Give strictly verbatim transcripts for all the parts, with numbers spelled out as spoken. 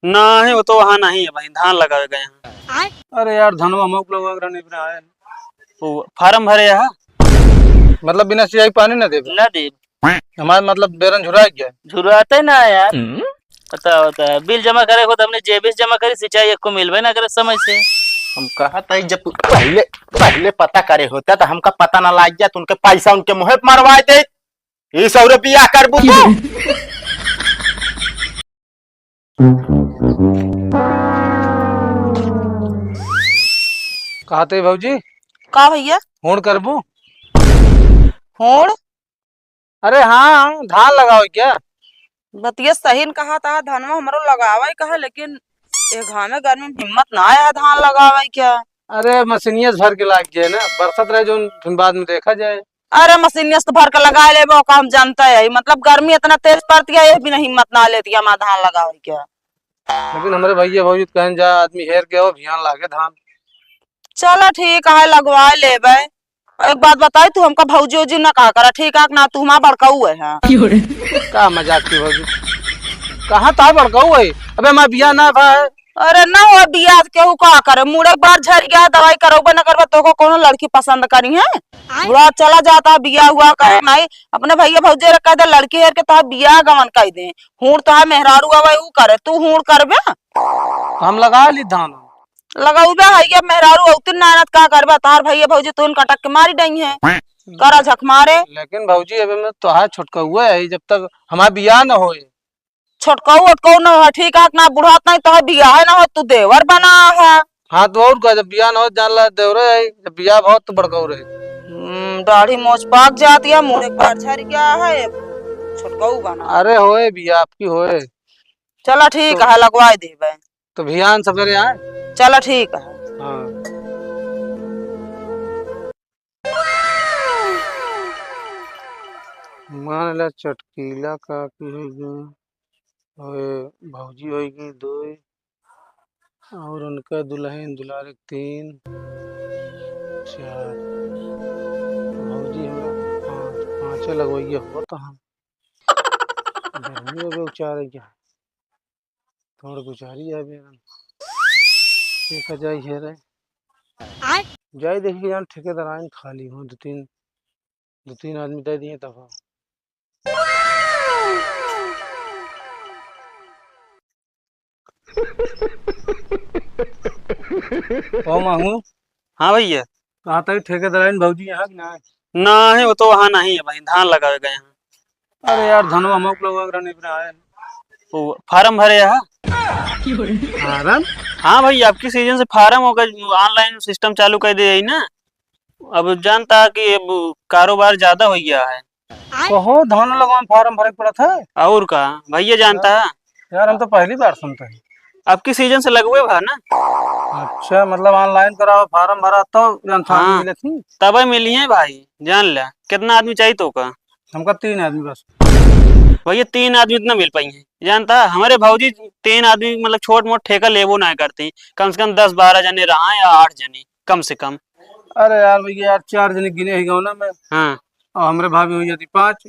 नाही, वो तो वहाँ नहीं है भाई, धान लगावे गए हैं। अरे यार, धनवा मौक लगवा के रहने पर आए। वो फार्म भरे है? मतलब बिना सिंचाई पानी ना देबे? ना देब। हमार मतलब बेरन झुरा गया। झुराते ना यार। हम्म। पता होता है, बिल जमा करे को तो हमने जेबे से जमा करी, सिंचाई एको मिलबे ना करे समय से। हम कहा था, जब पहले, पहले पता करे होता तो हमका पता ना लाग जात, उनके पैसा उनके मुँहे पे मरवा दे। ई सौ रुपया करबू तू? कहा थे भौजी? का भैया? होड़ करबू? होड़? अरे हाँ, धान लगावे क्या? बतिया सही न कहा था, धनवा हमरो लगावे कहा, लेकिन ए घामे गर्मी में हिम्मत ना आया है धान लगावे क्या। अरे मशीनिया से भर के लाग गए ना, बरसत रहे जो फिर बाद में देखा जाए। अरे मशीनिया से तो भर के लगा लेबो, का हम जानता है, मतलब गर्मी इतना तेज पड़ती है, ये बिना हिम्मत ना लेती है हमारा धान लगावे क्या। लेकिन हमरे भैया भौजी तो कहन जा, आदमी हेर के हो, भियान लागे धान। चलो ठीक है, लगवा लेबे। एक बात बताई, तू हमका भौजी उजी ना कहा करा, ठीक है ना? तू हमार बड़काऊ है, हाँ। का मजाक की भौजी? कहाँ ता बड़काऊ है? अबे हमार बियाह ना भा है। अरे ना हो बियाह, केहू का करे? मुड़े एक बार झर गया, दवाई करौबे ना करबे, तो को कोनो लड़की पसंद करी है? बुढ़ा चला जाता, बियाह हुआ करे नहीं, अपने भैया भौजी रे कह दे, लड़की हेर के तोहार बियाह गवन कर दे। हूड़ तोहार मेहरारू आवे, ऊ करे, तू हूड़ करबे? हम लगा ली धान। लगौबे है ये मेहरारू औतिन नानत का करबा, तोहार भैया भौजी तुन कटक के मारी डई है। करा झक मारे। लेकिन भौजी अबे में तोहार छोटकउआ है, जब तक हमार बियाह न होए। छोटकऊ ओटकऊ न हो, ठीक है ना, बुढ़ात नहीं तोहार बियाह है ना हो, तू देवर बना है। हाँ तो और का, जब बियाह न हो जान ला देवरे है, जब बियाह बहुत तो बड़कऊ रहे। हम्म, दाढ़ी मोछ पाक जाती है, मुँह एक बार झर गया है, छोटकऊ बना। अरे होए बियाह आपकी होए। चला ठीक तो है, लगवाई देबे। तो भियान सवेरे आए। चला ठीक है। हाँ। मान ला चटकीला काकी होइगी, और भौजी होइगी दुई, और उनका दुलहिन दुलारे तीन, चार, भौजी हमरा पाँच, पाँचे लगवइया होत हम। गर्मी में भी उचारे क्या? थोड़ गुजारी है बेरन। देखा जाई है रे। आय। जाई देखी कि जान ठेकेदार आइन खाली हो, दो तीन, दो तीन आदमी दे दिए तब हो। ओ मांगू। हाँ भैया। कहा था ठेकेदार आइन भौजी यहाँ कि ना? ना है, वो तो वहाँ नहीं है भाई, धान लगावे गए हैं। अरे यार, धनवा मौक लगवा के रहने पर आए। वो फार्म भरे है? फार्म? हाँ भाई, आपकी सीजन से फार्म होकर ऑनलाइन सिस्टम चालू कर दे है ना। अब जानता कि अब कारोबार ज्यादा हो गया है। कहो, धान लगवा में फार्म भरे के पड़त है? और का, भैया जानता है? यार, हम तो पहली बार सुनते हैं। आपकी सीजन से लगवे भा ना। अच्छा, मतलब ऑनलाइन कराओ, फार्म भरा तो जानता हाँ, मिले थी। तबे मिली है भाई, जान ला। कितना आदमी चाहिए तो का? हमका तीन आदमी बस। भैया, तीन आदमी इतना मिल पाई है, जानता है? हमारे भौजी तीन आदमी मतलब छोट मोट ठेका लेबो ना करती, कम से कम दस बारह जने रहा या आठ जने कम से कम। अरे यार भैया, यार चार जने गिने ही गाँव ना में। हाँ। और हमरे भाभी हो जाती पाँच,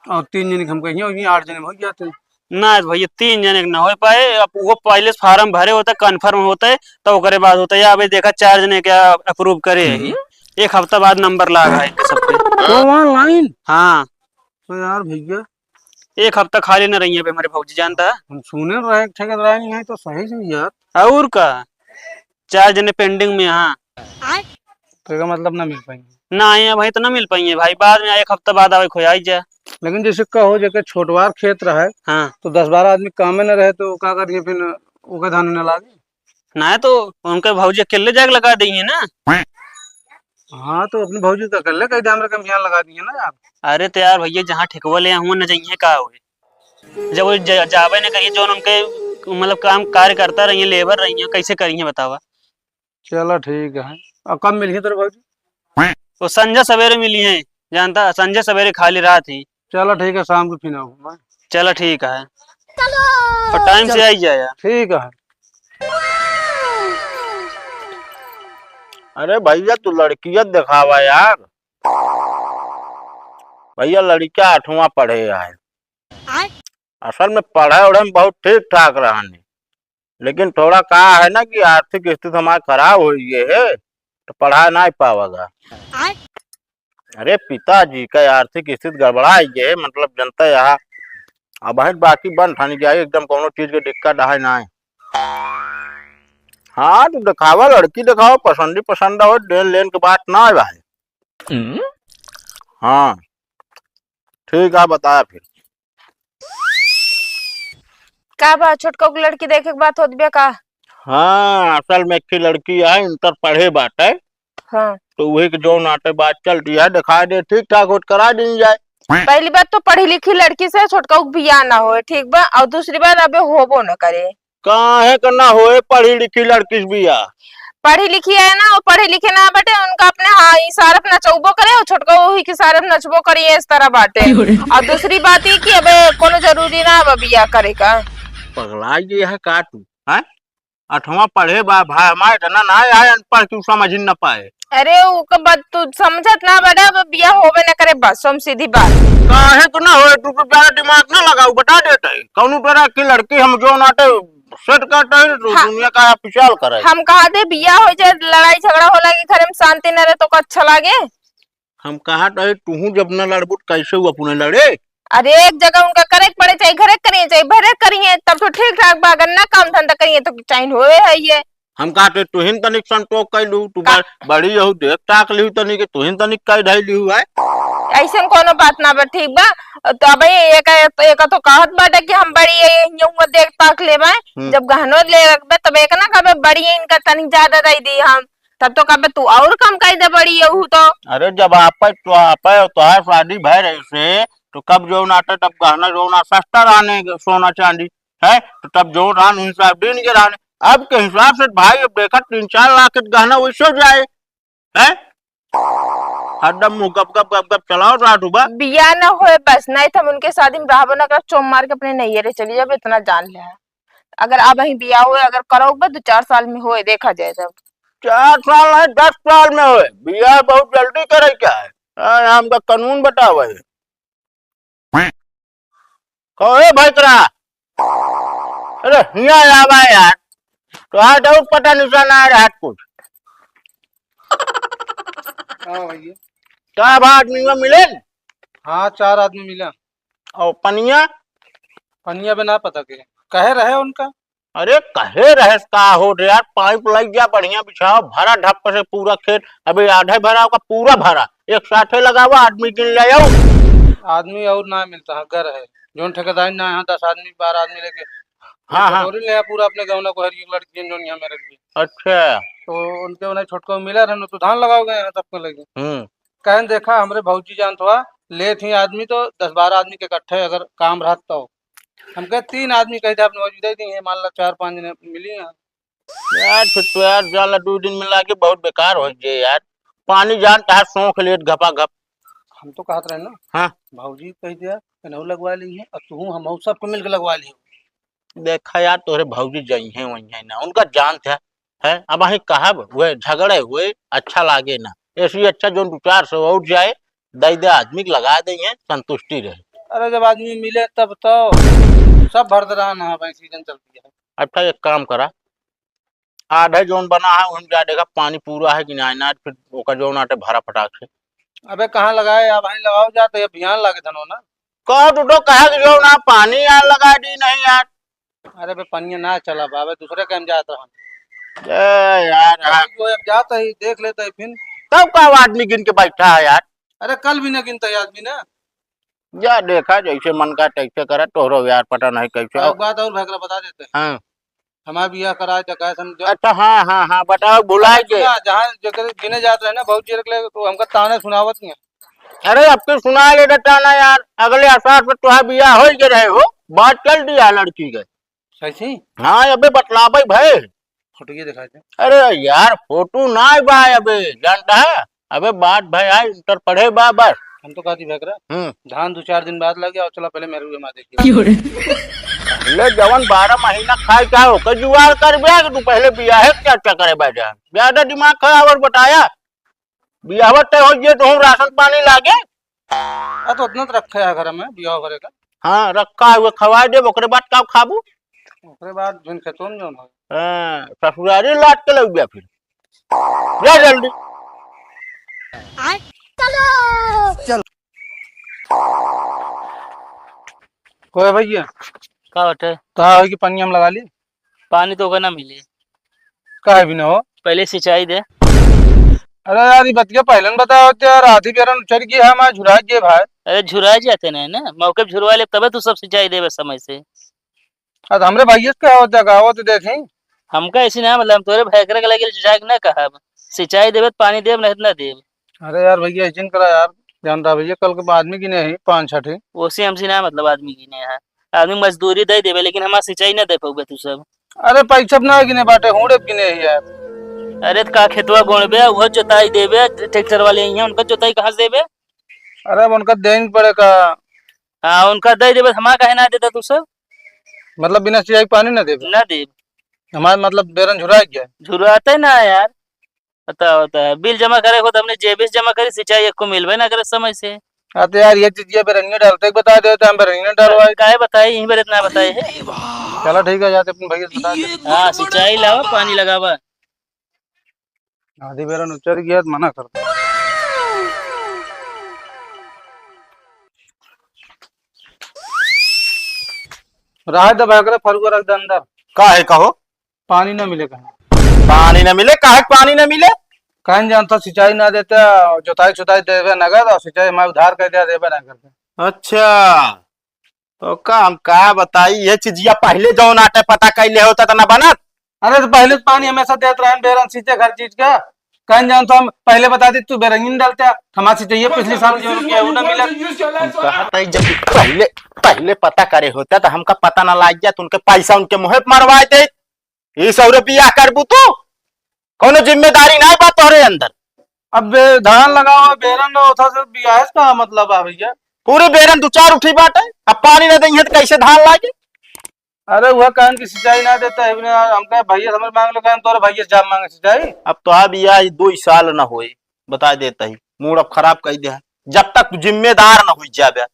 और तीन जने के हम कहिए, और ये आठ जने में हो जाते। ना भैया, तीन जने के ना हो पाए। अब वो पहले से फार्म भरे होता, कन्फर्म होता है, तो ओकरे बाद होता है। या अबे देखा, चार जने के अप्रूव करे हैं। हम्म। एक हफ्ता बाद नंबर लाग है इनके सबके। तो ऑनलाइन? हाँ। तो यार भैया, एक हफ्ता खाली न रही है अबे हमारे भौजी, जानता है? हम सुने रहे ठेकेदार नहीं है तो सही से यार। और का, चार जने पेंडिंग में, हाँ। तो एकर मतलब ना मिल पाएंगे। ना आए हैं भाई, तो ना मिल पाएंगे भाई, बाद में एक हफ्ता बाद आवे, खोई आई जा। लेकिन जैसे कहो, जेकर छोटवार खेत रहे, हाँ। तो दस बारह आदमी कामे न रहे, तो का करिए फिर, ओके धान न लागे। ना तो उनके भौजी अकेले जाके लगा देंगे ना। हाँ, तो अपनी भौजी का अकेले कह दे, हमरा के हम यहाँ लगा दिए ना यार। अरे तो यार भैया, जहाँ ठेकवा ले हुआ न जाइए, का हुए, जब वो ज-, जावे न करिए, जो उनके मतलब काम कार्य करता रहिए, लेबर रहिए, कैसे करिए बतावा? चला ठीक है। और कब मिलिए तेरे भौजी? वो संझा सवेरे मिली है, जानता, संझा सवेरे खाली रात ही। चला ठीक है, शाम को फिर आऊँ मैं। चला ठीक है। और टाइम से आई जाए यार। ठीक है। अरे भैया, तू लड़किया दिखावा यार। भैया, लड़किया आठवां पढ़े है। आय? असल में पढ़े ओढ़े में बहुत ठीक ठाक रहनी। लेकिन थोड़ा का है ना कि आर्थिक स्थिति हमार खराब होइ गए है, तो पढ़ा नाहीं पावगा। आय? अरे, पिताजी का आर्थिक स्थिति गड़बड़ा गए है, मतलब, जनता यहाँ अब है, बाकी बन ठानी जाए, एकदम कौनो चीज के दिक्कत है नाहीं। हाँ, तो दिखावा, लड़की दिखावा, पसंद ही पसंद हो, देन लेन के बात ना है भाई। हम्म। हाँ, ठीक है, बताया फिर। का बा, छोटका के लड़की देखे के बात होत बा का? हाँ, असल में एक ठे लड़की है, इंटर पढ़े बाटे। हाँ। तो वही के जौन आटे बात चल रही है, दिखा दे, ठीक ठाक होत करा दी जाए। पहली बात तो पढ़ी लिखी लड़की से छोटका के बियाह ना होए, ठीक बा? और दूसरी बात, अबे होबो न करे। काहे के ना होए पढ़ी लिखी लड़की से बियाह? पढ़ी लिखी है ना, वो पढ़े लिखे ना बटे, उनका अपने, हाँ, इशारे पे नचौबो करे, और छोटका वही के इशारे पे नचबो करी, इस तरह बाटे। अरे। और दूसरी बात ई कि अबे कोनो जरूरी ना अब बियाह करे का। पगला गई है का तू, हैं? अठवा पढ़े बा भाई, हमारे इतना ना आए अनपढ़ कि उ समझ ही न पाए। अरे, उ क बात तू समझत ना बड़ा, अब बियाह होबे न करे, बस हम सीधी बात। काहे के ना होए, तू तो ज्यादा दिमाग ना लगाऊ, बता देते हैं। कौनो तरह की लड़की हम जो नाटे सेट करते हैं, तो हाँ। दुनिया का पिछाल करे। हम कहा थे बियाह हो जाए, लड़ाई झगड़ा होला कि घर में शांति न रहे तो का अच्छा लागे? हम कहा तो है, तू जब ना लड़बू तो कैसे वो अपने लड़े? अरे, एक जगह उनका करे के पड़े, चाहे घरे करिए, चाहे बहरे करिए, तब तो ठीक ठाक बा। अगर ना काम धंधा करिए तो चैन होए है ये। हम कहा तो तुहिन तनिक संतोष कर लू, तू का? बड़-, बड़ी यहू देख ताक लिहू तनिक, तुहिन तनिक कह ढाई लिहू है। ऐसन कोनो बात ना बा, ठीक बा। तो अब एक, एक तो कहत बाटे कि हम बड़ी ये, ये हुआ देख ताक लेबे, हम्म। जब गहनो ले रखबे तब एक ना कहबे बड़ी इनका तनिक ज्यादा दे दी हम, तब तो कहबे तू और कम कर दे बड़ी यहू तो। अरे जब आपे तो आपे तोहार शादी भय रही से तो कब जो नाटे तब गहना जो ना सस्ता रहने सोना चांदी है, तो तब जो रहन उन हिसाब दिन के रहने। अब के हिसाब से भाई अब देखा तीन चार लाख के गहना वैसे जाए है, हरदम मुंह गप गप गप गप चलाओ रहा तू बा। बिया न होए बस, नहीं तो हम उनके शादी में रहबो न कर, चोम मार के अपने नैहरे चली जाबे, इतना जान ले। अगर अब ही बिया होए, अगर करोगे बस दो चार साल में होए, देखा जाए तब। चार साल नहीं, दस साल में होए, बिया बहुत जल्दी करे क्या है? हाँ, हमका कानून बतावे। कहो, ए भैतरा, अरे हियाँ आवा यार, तो आज और पता निशाना आ रहा कुछ। हाँ भैया। का बा, आदमी में मिले? हाँ, चार आदमी मिला। और पनिया? पनिया बे ना पता के, कहे रहे उनका। अरे कहे रहे का हो रे यार, पाइप लग गया, बढ़िया बिछाओ, भरा ढप से पूरा खेत, अबे आधे भरा होगा, पूरा भरा, एक साथे लगावा, आदमी गिन ले आओ। आदमी और ना मिलता है, घर है, जोन ठेकेदार ना यहाँ दस आदमी, बारह आदमी लेके हाँ, हाँ। कटोरी ले आ, पूरा अपने गाँव ना को हर एक लड़की जोन यहाँ में रख दी। अच्छा। तो उनके उन्हें छोटको मिला रहनो, तो धान लगाओगे यहाँ सबके लगे। हम्म। कहन देखा, हमरे भौजी जानत हुआ, लेत ही आदमी तो दस बारह आदमी के इकट्ठे अगर काम रहत तो। हमके तीन आदमी कह दे, अपने भौजी दे दी है, मान ला चार पाँच जने मिली हैं। यार, फिर तो यार, जान ला, दो दिन में लाके बहुत बेकार हो गए यार। पानी जान कहा सोख लेत घपा घप। हम तो कहत रहे ना, हाँ। भौजी कह दिया, इन्हों लगवा ली है, और तू हम सबको मिलके लगवा ली। देखा यार, तोहरे भौजी जइहैं वइहैं ना, उनका जानत है, है? अब अहीं कहब, वह झगड़े हुए, अच्छा लागे ना। ऐसी अच्छा जोन दो चार सौ और जाए, दे दे आदमी के लगा दे हैं, संतुष्टि रहे। अरे जब आदमी मिले तब तो सब भर दे रहा ना, भाई सीजन चलती है। अच्छा एक काम करा, आधे जोन बना है, उनका देखा पानी पूरा है कि ना, ना, फिर ओका जोन आटे भरा फटाक से। अबे कहाँ लगाए, अब भाई लगाओ जा तो ये बिहान लागे धनो ना। कहो तू तो कहा कि जो ना पानी यार लगा दी नहीं यार। अरे बे पनिया ना चला बाबे, दूसरे के हम जात रहन। ए यार, हाँ। वो अब जाता ही देख लेता ही फिर। तब का वो आदमी गिन के बैठा है यार। अरे कल भी ना गिनता ही आदमी ना। जा देखा जैसे मन का तैसे करा, तोहरो यार पता नहीं कैसे। एक बात और भैकरा बता देते हैं। हाँ। हमार बियाह कराए तो कैसे हम जो अच्छा, हाँ, हाँ, हाँ, बताओ, भुलाए के। ना, जहाँ जेकर गिने जात रहे ना, बहुत जेर के ले, तो हमका ताने सुनावत नहीं। अरे, अब तो सुना ले रे ताना यार, अगले आसार पे तोहार बियाह होई के रहे हो, बात चल दिया लड़की के। सही? हाँ, अबे बतलाबे भाई। फोटो ये दिखा दे। अरे यार, फोटो ना बा अबे, जानता है? अबे बात भाई, आ इंटर पढ़े बा बस। हम तो कहती भैकरा, हम्म। धान दो चार दिन बाद लगे और चला पहले मेरे हुए माँ देखिए। क्यों रे? ले जवन बारह महीना खाए का हो, के जुगाड़ कर बे कि तू पहले बियाहे के चर्चा करे बैठा। ज्यादा दिमाग खराब और बताया। बियाहवा तय हो गया तो हम राशन पानी लागे। आ तो उतना तो रखा है घर में, बियाह करे का। हाँ, रखा है, वो खवाए दे, ओकरे बाद का खाबू? ओकरे बाद झुन खेतों में जौन हो। हाँ, ससुरारी लाट के लग गया फिर। जा जल्दी। कोई भैया? का बाटे? तो हाँ, कि पानी हम लगा ली। पानी तो ओकर ना मिले। काहे भी ना हो? पहले सिंचाई दे। अरे यार, ये बतिया पहले न बताओ तो यार, आधी बेरन उचर गई है, मैं झुरा गए भाई। अरे झुरा जाते नहीं ना, मौके पे झुरवा ले, तबे तू सब सिंचाई देबे समय से। अब हमरे भैया से कहा होता, कहा हो तो देखें। हमका ऐसी ना, मतलब, हम तोरे भाई करे के लगे जाए के ना कहब। सिंचाई देबे तो पानी देब, नहीं तो ना देब। अरे यार भैया, ऐसे न करा यार, जानता भैया, कल के आदमी गिने ही पाँच छठे। ओसे हमसे ना मतलब, आदमी गिने है, आदमी मजदूरी दे देबे, लेकिन हमार सिंचाई ना दे पउबे तू सब। अरे पैसा ना गिने बाटे, हुड़े गिने ही यार। अरे त का खेतवा गोड़बे, वो जोताई देबे, ट्रैक्टर वाले यहाँ, उनका जोताई कहाँ से देबे? अरे अब उनका देन पड़े का। हाँ, उनका दे देबे, हमार काहे ना देता तू सब? मतलब बिना सिंचाई पानी ना देबे? ना देब। हमार मतलब बेरन झुरा गया। झुराते ना यार। बताओ, बताओ, बिल जमा करे को तो हमने जेबी से जमा करी, सिंचाई एको मिलबे ना करे समय से। हाँ तो यार, ये चीज, ये बेरंगी डालते ही बता दे, तो हम बेरंगी ना डालवाए। काहे बताए, यहीं पर इतना बताए है। चलो ठीक है, जाते अपने भैया से बता दे। हाँ, सिंचाई लावा, पानी लगावा। आधी बेरन उचर गया तो मना कर दे। रहा दबा कर फरुआ रख दे अंदर। का है कहो? पानी ना मिले कहीं। पानी ना मिले? काहे के पानी ना मिले? कहीं जानता सिंचाई ना देते, जोताई सुताई देवे नगद और सिंचाई हमारे उधार कर दिया, देवे ना करते। अच्छा, तो का हम का बताई, ये चीजिया पहले जौन आटे पता कैले होता तो ना बनत। अरे तो पहले तो पानी हमेशा देत रहे, बेरन सींचे हर चीज का। कहीं जानता हम पहले बता दी, तू बेरंगी न डालते, हमारे सिंचाई पिछले साल जो रुपया वो ना मिला। हम कहा था, जब पहले, पहले पता करे होता तो हमका पता ना लाग गया, तो उनके पैसा उनके मुँहे पे मरवाए दे। ई सौ रुपया करबू तू? कौनो जिम्मेदारी नाहीं बा तोहरे अंदर। अब बे-, धान लगावा, बेरन ना होता से बियाह से का मतलब आ भैया? पूरी बेरन दो चार उठी बाटे, अब पानी ना देइहे तो कैसे धान लागे? अरे वह कहन की सिंचाई ना देता है, बिना हमका भैया से हमरे मांग लो, कहन तोरे भैया से जा मांगे सिंचाई। अब तो अब या दो साल ना होई, बता देता ही, मूड अब खराब कर दे। जब तक तू जिम्मेदार ना हो जाबे,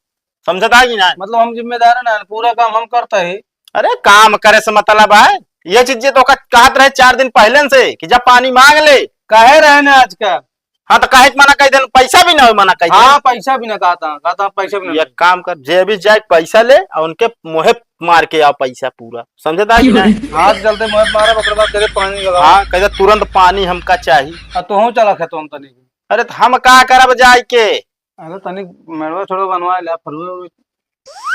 समझता है कि ना? मतलब हम जिम्मेदार ना, पूरा काम हम करता है। अरे काम करे से मतलब है, ये चीज जे तो का-, कहत रहे चार दिन पहले से कि जब पानी मांग ले। कहे रहे ना आज का। हाँ तो काहे के मना कर देन, पैसा भी ना हो मना कर देन। हाँ पैसा भी ना कहता, कहता पैसा भी ना एक दे। काम कर, जे भी जाए पैसा ले और उनके मुँहे मार के आओ पैसा पूरा, समझता है कि ना? हाथ जल्दी मुँहे मारा, ओकरे बाद तेरे पानी लगा। हाँ, कहते तुरंत पानी हमका चाहिए। आ तो हूँ चला खेतों तनी। अरे तो हम का करब जाए के? अरे तनी मेड़वा छोड़ो बनवा ले, फरुआ उरुआ।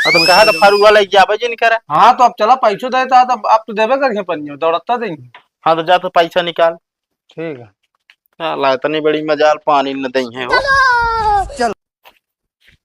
हाँ, तो कहा तो फरुआ लग जाबे जिन करे। हाँ, तो अब चला पैसो देता, तो अब तो देबे करिए पनिया, दौड़ता देंगे। हाँ, तो जा तो पैसा निकाल। ठीक है। हाँ, ला इतनी बड़ी मजाल पानी न देइहे हो। चलो।